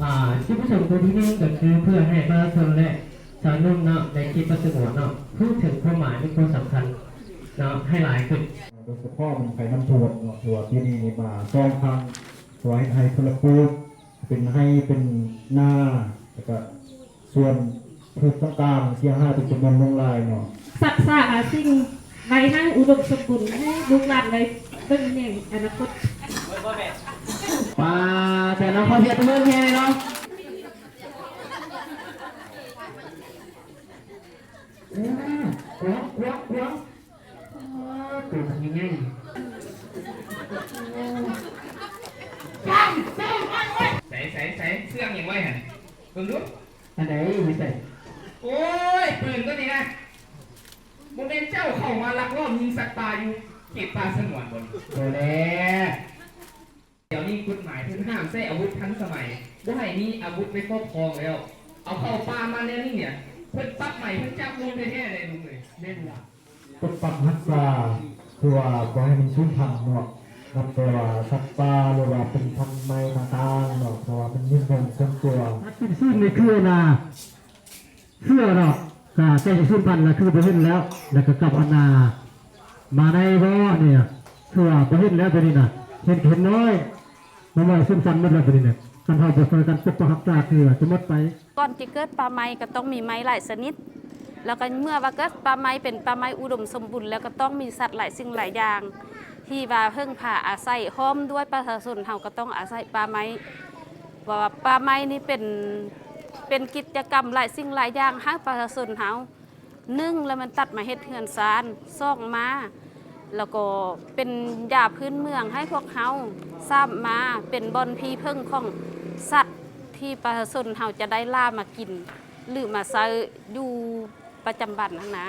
ອ່າ ຈຸດປະສົງຕົວທີໜຶ່ງກໍຄືເພື່ອໃຫ້ປະຊາຊົນ ແລະ ຊາວໜຸ່ມເນາະ ໃນເຂດປ່າສະຫງວນເນາະ ຮູ້ເຖິງຄວາມໝາຍ ແລະ ຄວາມສຳຄັນເນາະ ໃຫ້ຫຼາຍຂຶ້ນ. ໂດຍສະເພາະບັ້ງໄຟນ້ຳຖ້ວມເນາະ ຖືວ່າປີນີ້ນີ້ມາສອງຄັ້ງ ເພື່ອເຮັດໃຫ້ພົນລະປູກ ເປັນໄຮ່ເປັນນາ ແລ້ວກະສວນພືດຕ່າງໆ ເສຍຫາຍເປັນຈຳນວນຫຼວງຫຼາຍເນາະ. ສັດສາລາສິ່ງໄວ້ໃຫ້ອຸດົມສົມບູນ ໃຫ້ລູກຫຼານໄດ້ເບິ່ງໃນອະນາຄົດ. ປາ ແຕ່ນ້ອງຂໍສຽງຕົບມືແຮງເນາະ. ໂອ້ ກວ້າງ ກວ້າງ ກວ້າງ. ໂອ້ ໂຕບັກໃຫຍ່ໆ. ໃສ ໃສ ໃສ ເຊື່ອງຫຍັງໄວ້ຫັ້ນ? ເບິ່ງດູ. ອັນໃດ? ຢູ່ໃສ? ໂອ້ຍ ປືນຕົວນີ້ນະ. ບໍ່ແມ່ນເຈົ້າເຂົ້າມາລັກລອບຍິງສັດປ່າຢູ່ເຂດປ່າສະຫງວນບໍ່? ບໍ່ແລ. ດຽວນີ້ກົດໝາຍເພິ່ນຫ້າມໃຊ້ອາວຸດທັນສະໄໝ, ບໍ່ໃຫ້ມີອາວຸດໄວ້ຄອບຄອງແລ້ວ. ເອົາເຂົ້າປ່າມາແນວນີ້ເນຍ ເພິ່ນປັບໃໝ ເພິ່ນຈັບລົງແທ້ໆເດ້ລຸງເອີຍ. ແມ່ນລະ. ປົກປັກຮັກສາ ຄືວ່າບໍ່ໃຫ້ມັນສູນພັນເນາະ, ນັບແຕ່ວ່າສັດປ່າ ຫຼືວ່າເປັນພັນໄມ້ຕ່າງໆເນາະ, ເພາະວ່າມັນມີເລື່ອງສ່ວນຕົວ. ຕັດສິນຊື່ນໃນເຄືອນາ ເສືອເນາະ ກະໃກ້ຊິສູນພັນລະ ຄືບໍ່ເຫັນແລ້ວ ລະກະກັບອັນນາ ມາໃນບໍ່ນີ້ ຄືວ່າບໍ່ເຫັນແລ້ວ ໂຕນີ້ນະ ເຫັນ ເຫັນນ້ອຍ ມາມອຍສູນພັນໝົດແລ້ວ ໂຕນີ້ນະ. ຄັນເຮົາບໍ່ຊ່ວຍກັນປົກປັກຮັກສາ ຄືວ່າຈະໝົດໄປ. ກ່ອນຈະເກີດປ່າໄມ້ ກໍຕ້ອງມີໄມ້ຫຼາຍຊະນິດ, ແລ້ວກໍເມື່ອວ່າເກີດປ່າໄມ້ ເປັນປ່າໄມ້ອຸດົມສົມບູນ ແລ້ວກໍຕ້ອງມີສັດຫຼາຍສິ່ງຫຼາຍຢ່າງ ທີ່ວ່າເພິ່ງພາອາໄສ, ພ້ອມດ້ວຍປະຊາຊົນເຮົາກໍຕ້ອງອາໄສປ່າໄມ້. ວ່າປ່າໄມ້ນີ້ເປັນ ເປັນກິດຈະກຳຫຼາຍສິ່ງຫຼາຍຢ່າງໃຫ້ປະຊາຊົນເຮົາ. ໜຶ່ງ ລະແມ່ນຕັດມາເຮັດເຮືອນຊານ, ສອງ ມາ ລະກໍເປັນຢາພື້ນເມືອງໃຫ້ພວກເຮົາ, ສາມ ມາເປັນບ່ອນທີ່ເພິ່ງຂອງສັດທີ່ປະຊາຊົນເຮົາຈະໄດ້ລ່າມາກິນ ຫຼື ມາໃຊ້ຢູ່ປະຈຳວັນຫັ້ນນະ.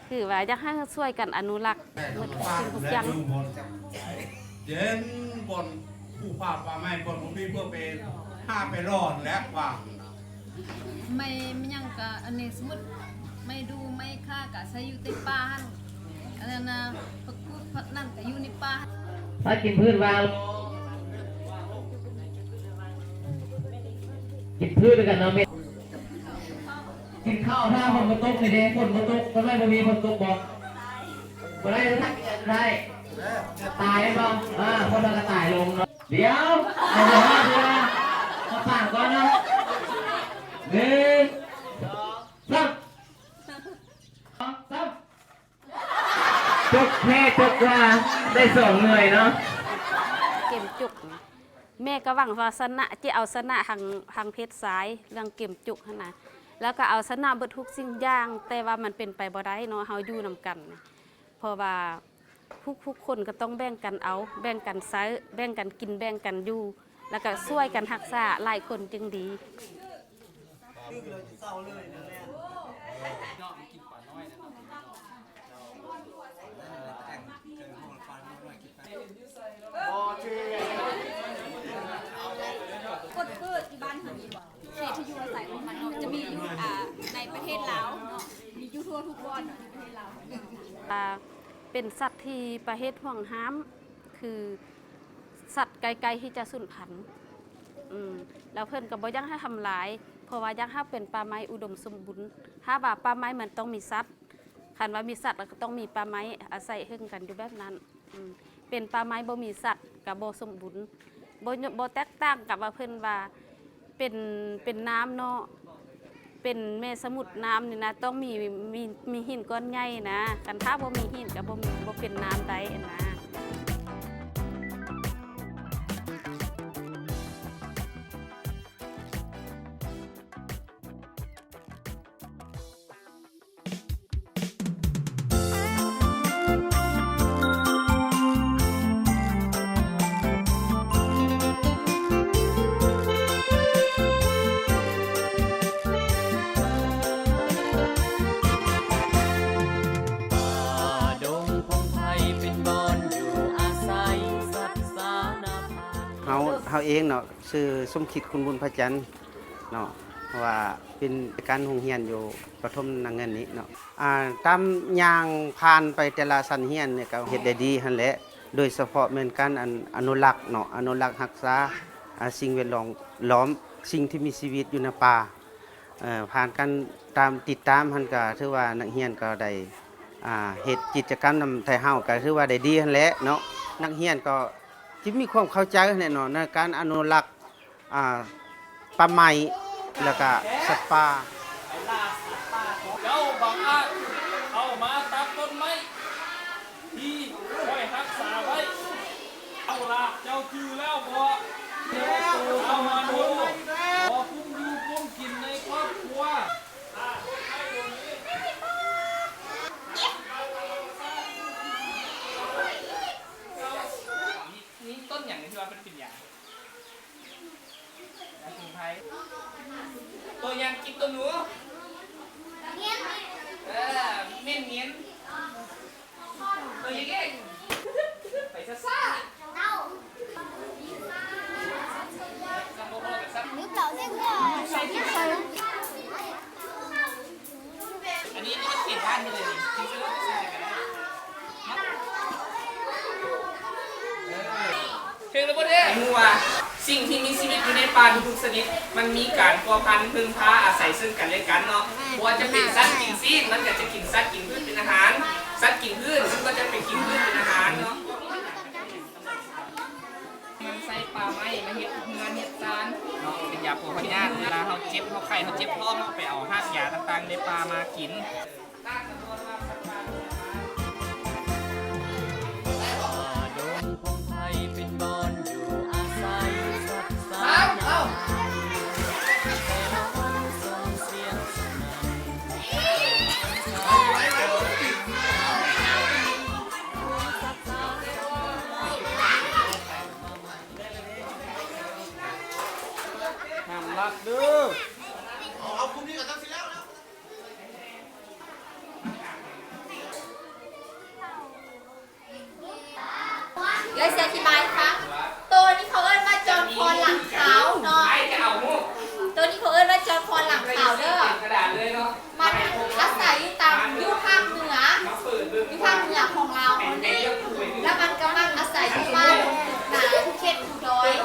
ຄືວ່າຢາກໃຫ້ເຮົາຊ່ວຍກັນອະນຸລັກໝົດທຸກສິ່ງທຸກຢ່າງ. ເຢັນບ່ອນຜູ້ພາປ່າໄມ້ ບ່ອນບໍ່ມີເພື່ອໄປຫາໄປຫຼອນແລະວ່າ ໄມ້ ໄມ້ຫຍັງກະ ອັນນີ້ ສົມມຸດ ໄມ້ດູ່ ໄມ້ຂ່າ ກະໃຊ້ຢູ່ແຕ່ປ່າຫັ້ນ. ອັນນັ້ນນະ ຜັກກູດ ຜັກນັ້ນກະຢູ່ໃນປ່າ. ພາກິນພືດວ່າ ກິນພືດນຳກັນເນາະແມ່. ກິນເຂົ້າ ຖ້າຝົນບໍ່ຕົກນີ້ເດ້ ຝົນບໍ່ຕົກ ຕອນນັ້ນບໍ່ມີຝົນຕົກບໍ່? ບໍ່ໄດ້ ຖ້າກິນໄດ້ ຕາຍບໍ່? ເອີ ຄົນເຮົາກໍຕາຍລົງເນາະ. ດຽວ ເອົາເດີ ເອົາປາກກ່ອນເນາະ. ໜຶ່ງ ສອງ ສາມ ສອງ ສາມ. ຈົກແທ້ຈົກວ່າ ໄດ້ສອງໜ່ວຍເນາະ. ເກມຈຸກ ແມ່ກໍຫວັງວ່າຊະນະ ຈະເອົາຊະນະທາງ ທາງເພດຊາຍ ເລື່ອງເກມຈຸກຫັ້ນນະ, ແລ້ວກໍເອົາຊະນະເບິດທຸກສິ່ງຢ່າງ, ແຕ່ວ່າມັນເປັນໄປບໍ່ໄດ້ເນາະ ເຮົາຢູ່ນຳກັນ. ເພາະວ່າທຸກໆຄົນກໍຕ້ອງແບ່ງກັນເອົາ ແບ່ງກັນໃຊ້ ແບ່ງກັນກິນ ແບ່ງກັນຢູ່ ແລ້ວກໍຊ່ວຍກັນຮັກສາ ຫຼາຍຄົນຈຶ່ງດີ. ກົດພືດຢູ່ບ້ານເຮົາມີບໍ່? ເຂດທີ່ຢູ່ອາໄສຂອງມັນເນາະ ຈະມີຢູ່ ອ່າ ໃນປະເທດລາວເນາະ ມີຢູ່ທົ່ວທຸກບ່ອນເນາະ ໃນປະເທດລາວ. ອ່າ ເປັນສັດທີ່ປະເທດຫວງຫ້າມ ຄືສັດໃກ້ໆທີ່ຈະສູນພັນ. ອືມ ແລ້ວເພິ່ນກໍບໍ່ຢາກໃຫ້ທຳລາຍ ເພາະວ່າຢາກໃຫ້ເປັນປ່າໄມ້ອຸດົມສົມບູນ. ຖ້າວ່າປ່າໄມ້ມັນຕ້ອງມີສັດ, ຄັນວ່າມີສັດແລ້ວກໍຕ້ອງມີປ່າໄມ້ອາໄສເຖິງກັນຢູ່ແບບນັ້ນ. ອືມ ເປັນປ່າໄມ້ບໍ່ມີສັດກໍບໍ່ສົມບູນ, ບໍ່ ບໍ່ແຕກຕ່າງກັບວ່າເພິ່ນວ່າ ເປັນ ເປັນນ້ຳເນາະ ເປັນແມ່ສະໝຸດນ້ຳນີ້ນະ ຕ້ອງມີ ມີ ມີຫີນກ້ອນໃຫຍ່ນະ, ຄັນຖ້າບໍ່ມີຫີນກໍບໍ່ມີ ບໍ່ເປັນນ້ຳໄດ້ນະ. ເອງເນາະ ຊື່ສົມຄິດ ຄຸນບຸນພະຈັນເນາະ ວ່າເປັນການໂຮງຮຽນຢູ່ປະຖົມນາເງິນນີ້ເນາະ. ອ່າ ຕາມຍ່າງຜ່ານໄປແຕ່ລະຊັ້ນຮຽນນີ້ກໍເຮັດໄດ້ດີຫັ້ນແຫຼະ, ໂດຍສະເພາະແມ່ນການ ອັນ ອະນຸລັກເນາະ ອະນຸລັກຮັກສາ ອ່າ ສິ່ງແວດລ້ອມ ສິ່ງທີ່ມີຊີວິດຢູ່ໃນປ່າ. ເອີ ຜ່ານການຕາມ ຕິດຕາມຫັ້ນ ກໍຖືວ່ານັກຮຽນກໍໄດ້ ອ່າ ເຮັດກິດຈະກຳນຳໄທເຮົາ ກໍຖືວ່າໄດ້ດີຫັ້ນແຫຼະເນາະ. ນັກຮຽນກໍຊິມີຄວາມເຂົ້າໃຈຫັ້ນແຫຼະເນາະ ໃນການອະນຸລັກ ອ່າ ປ່າໄມ້ ແລ້ວກະສັດປ່າ. ເຈົ້າບັງອາດເຂົ້າມາຕັດຕົ້ນໄມ້ທີ່ຂ້ອຍຮັກສາໄວ້. ເອົາລະ ເຈົ້າຈື່ແລ້ວບໍ່? ເຈົ້າມະໂນ ຂໍກຸ້ມຢູ່ກຸ້ມກິນໃນຄອບຄົວ. ມີ ມີຕົ້ນຫຍັງທີ່ວ່າເປັນ ເປັນຫຍັງ? ສະໝຸນໄພ. ໂຕຫຍັງກິນໂຕໜູ? ເອີ ເໝັນເຫງັນ. ໂຕຫຍັງອີກ? ໄປຊ້າໆ. ອັນນີ້ ອັນນີ້ມັນເຂດບ້ານເພິ່ນເລີຍນີ້ ເພິ່ນເອີ້ນວ່າ ເອີ ເພງລະບໍ່ເດ້ ໃຫ້ຮູ້ວ່າສິ່ງທີ່ມີຊີວິດຢູ່ໃນປ່າທຸກໆຊະນິດ ມັນມີການພົວພັນເພິ່ງພາອາໄສເຊິ່ງກັນແລະກັນເນາະ. ບໍ່ວ່າຈະເປັນສັດກິນຊີ້ນ ມັນກໍຈະກິນສັດກິນພືດເປັນອາຫານ, ສັດກິນພືດ ມັນກໍຈະໄປກິນພືດເປັນອາຫານເນາະ. ມັນໃຊ້ປ່າໄມ້ມາເຮັດເຮືອນເຮັດຊານເນາະ ເປັນຢາປົວພະຍາດ. ເວລາເຮົາເຈັບ ເຮົາໄຂ້ ເຮົາເຈັບທ້ອງ ເຮົາໄປເອົາຮາກຢາຕ່າງໆໃນປ່າມາກິນ. ປ່າດົງພງໄພເປັນບ່ອນຢູ່ອາໄສສັດສານາ ແຕ່ລະວັນສົ່ງສຽງສະໜັ່ນ. ຫ້າມລັກເດີ. ເອື້ອຍຊິອະທິບາຍໃຫ້ຟັງ. ໂຕນີ້ເຂົາເອີ້ນວ່າຈອມຄອນຫຼັງຂາວເນາະ. ໂຕນີ້ເຂົາເອີ້ນວ່າຈອມຄອນຫຼັງຂາວເດີ. ມັນອາໄສຢູ່ຕາມ ຢູ່ພາກເໜືອ ຢູ່ພາກເໜືອຂອງລາວເຮົານີ້ ແລ້ວມັນກໍມັກອາໄສຢູ່ປ່າດົງນາ ເຂດພູດອຍ.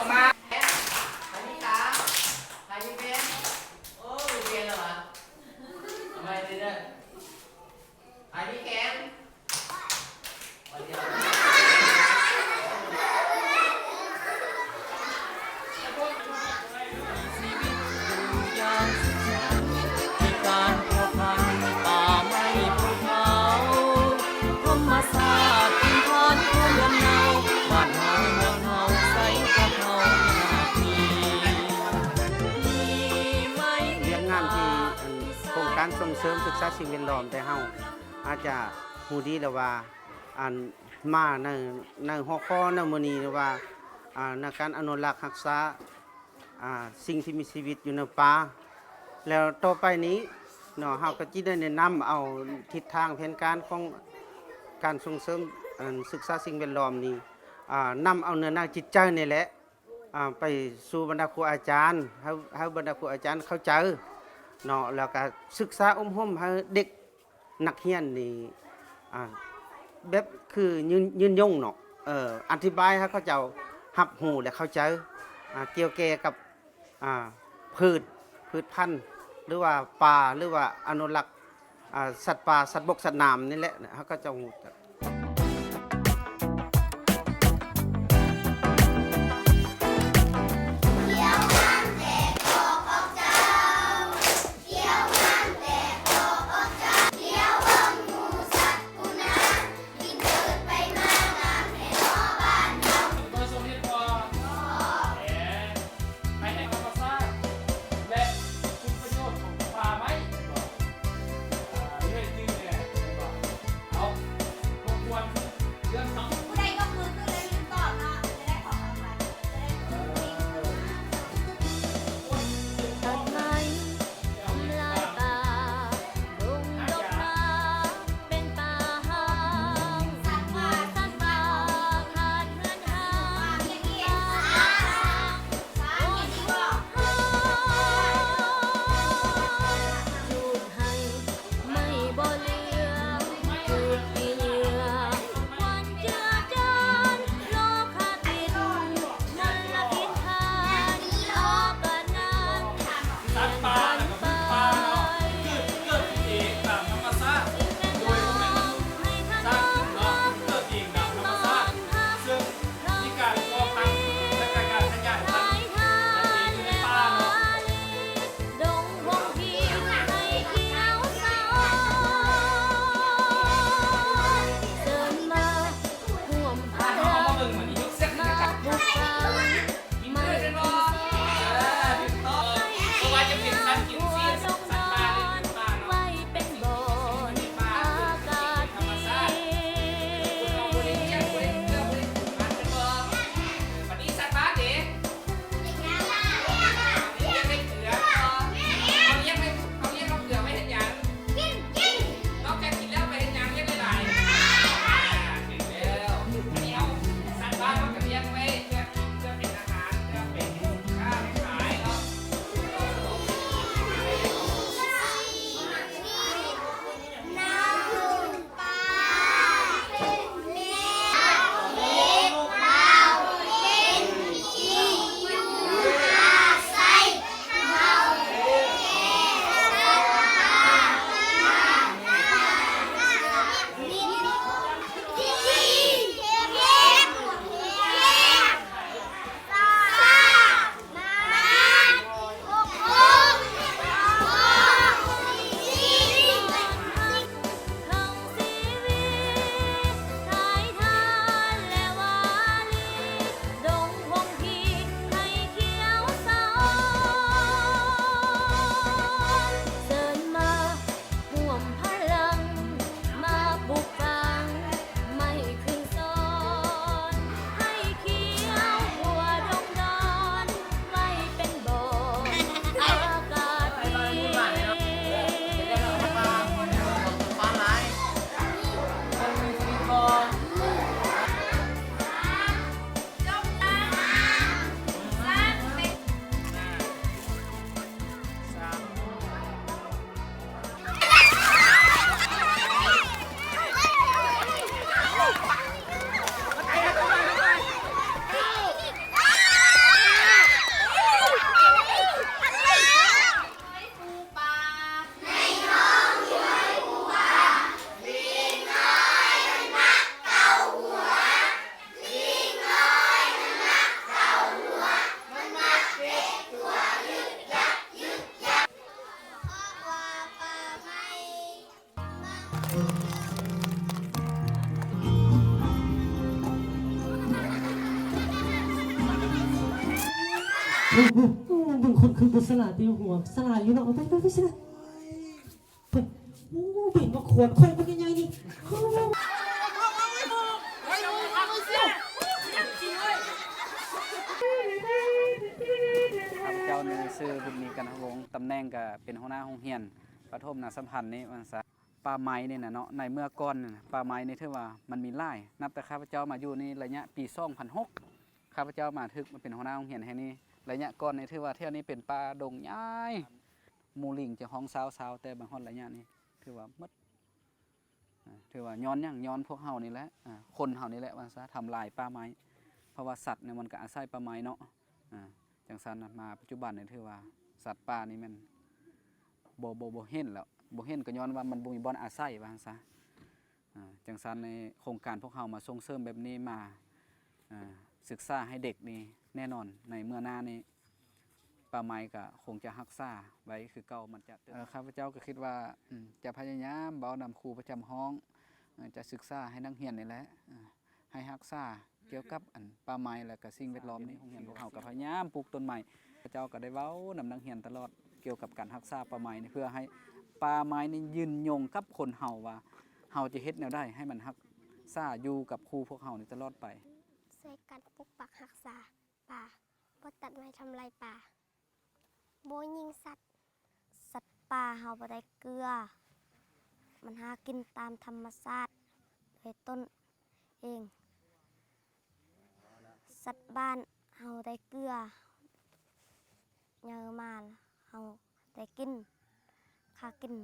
ວຽກງານທີ່ ອັນ ໂຄງການສົ່ງເສີມສຶກສາສິ່ງແວດລ້ອມ ແຕ່ເຮົາອາດຈະຮູ້ດີແລ້ວວ່າ ອັນ ມາໃນ ໃນຫົວຂໍ້ໃນມື້ນີ້ວ່າ ອ່າ ໃນການອະນຸລັກຮັກສາ ອ່າ ສິ່ງທີ່ມີຊີວິດຢູ່ໃນປ່າ. ແລ້ວຕໍ່ໄປນີ້ເນາະ ເຮົາກໍຈະໄດ້ແນະນຳເອົາທິດທາງແຜນການຂອງການສົ່ງເສີມ ອັນ ສຶກສາສິ່ງແວດລ້ອມນີ້ ອ່າ ນຳເອົາເນື້ອໃນຈິດໃຈນີ້ແຫຼະ ອ່າ ໄປສູ່ບັນດາຄູອາຈານ ໃຫ້ ໃຫ້ບັນດາຄູອາຈານເຂົ້າໃຈເນາະ ແລ້ວກະສຶກສາອົບຮົມໃຫ້ເດັກ ນັກຮຽນນີ້ ອ່າ ແບບຄືຍືນ ຍືນຍົງເນາະ ເອີ ອະທິບາຍໃຫ້ເຂົາເຈົ້າຮັບຮູ້ ແລະ ເຂົ້າໃຈ ອ່າ ກ່ຽວແກ່ກັບ ອ່າ ພືດ ພືດພັນ ຫຼືວ່າປ່າ ຫຼືວ່າອະນຸລັກ ອ່າ ສັດປ່າ ສັດບົກ ສັດນ້ຳນີ້ແຫຼະ ໃຫ້ເຂົາເຈົ້າຮູ້ຈັກ. ເອີ ໂອ້ໂຫ ເບິ່ງຄົນຄືບໍ່ສະຫຼາດຕິ ຫົວສະຫຼາດຢູ່ເນາະ ໄປ ໄປ ໄປ ສະຫຼາດ ໂອ້ ເບິ່ງບັກຂວດຂ້ອຍບັກໃຫຍ່ໆນີ້ ຂ້າພະເຈົ້ານີ້ຊື່ ບຸນມີ ກັນທະວົງ ຕຳແໜ່ງກະເປັນຫົວໜ້າໂຮງຮຽນປະຖົມນາສຳພັນນີ້ວ່າຊັ້ນຊະ. ປ່າໄມ້ນີ້ນະເນາະ ໃນເມື່ອກ່ອນນີ້ນະ ປ່າໄມ້ນີ້ຖືວ່າມັນມີຫຼາຍ ນັບແຕ່ຂ້າພະເຈົ້າມາຢູ່ນີ້ ໄລຍະປີສອງພັນຫົກ ຂ້າພະເຈົ້າມາຖືກມາເປັນຫົວໜ້າໂຮງຮຽນແຫ່ງນີ້ ໄລຍະກ່ອນນີ້ຖືວ່າແຖວນີ້ເປັນປ່າດົງໃຫຍ່ ໝູ່ລິງຈະຮ້ອງຊາວໆ ແຕ່ມາຮອດໄລຍະນີ້ຖືວ່າໝົດ ອາ ຖືວ່າຍ້ອນຫຍັງ? ຍ້ອນພວກເຮົານີ້ແຫຼະ ອາ ຄົນເຮົານີ້ແຫຼະວ່າຊະ ທຳລາຍປ່າໄມ້ ເພາະວ່າສັດນີ້ມັນກະອາໄສປ່າໄມ້ເນາະ ອາ ຈັ່ງຊັ້ນນະ ມາປັດຈຸບັນນີ້ຖືວ່າສັດປ່ານີ້ແມ່ນບໍ່ ບໍ່ ບໍ່ເຫັນແລ້ວ ບໍ່ເຫັນກໍຍ້ອນວ່າມັນບໍ່ມີບ່ອນອາໄສວ່າຊັ້ນຊະ. ອາ ຈັ່ງຊັ້ນໃນໂຄງການພວກເຮົາມາສົ່ງເສີມແບບນີ້ ມາ ອາ ສຶກສາໃຫ້ເດັກນີ້ ແນ່ນອນໃນເມື່ອໜ້ານີ້ ປ່າໄມ້ກະຄົງຈະຮັກສາໄວ້ຄືເກົ່າ ມັນຈະເຕີບ. ເອີ ຂ້າພະເຈົ້າກໍຄິດວ່າ ອືມ ຈະພະຍາຍາມເວົ້ານຳຄູປະຈຳຫ້ອງ ເອີ ຈະສຶກສາໃຫ້ນັກຮຽນນີ້ແຫຼະ ເອີ ໃຫ້ຮັກສາກ່ຽວກັບ ອັນ ປ່າໄມ້ ແລະກະສິ່ງແວດລ້ອມນີ້. ໂຮງຮຽນພວກເຮົາກໍພະຍາຍາມປູກຕົ້ນໄມ້ ພະເຈົ້າກໍໄດ້ເວົ້ານຳນັກຮຽນຕະຫຼອດກ່ຽວກັບການຮັກສາປ່າໄມ້ນີ້ ເພື່ອໃຫ້ປ່າໄມ້ນີ້ຍືນຍົງກັບຄົນເຮົາວ່າ ເຮົາຈະເຮັດແນວໃດໃຫ້ມັນຮັກສາຢູ່ກັບຄູ່ພວກເຮົານີ້ຕະຫຼອດໄປ. ຊ່ວຍກັນປົກປັກຮັກສາປ່າ ບໍ່ຕັດໄມ້ທຳລາຍປ່າ ບໍ່ຍິງສັດ ສັດປ່າເຮົາບໍ່ໄດ້ເກືອ ມັນຫາກິນຕາມທຳມະຊາດໂດຍຕົນເອງ ສັດບ້ານເຮົາໄດ້ເກືອ ໃຫຍ່ມາເຮົາໄດ້ກິນ ຫາກິນ.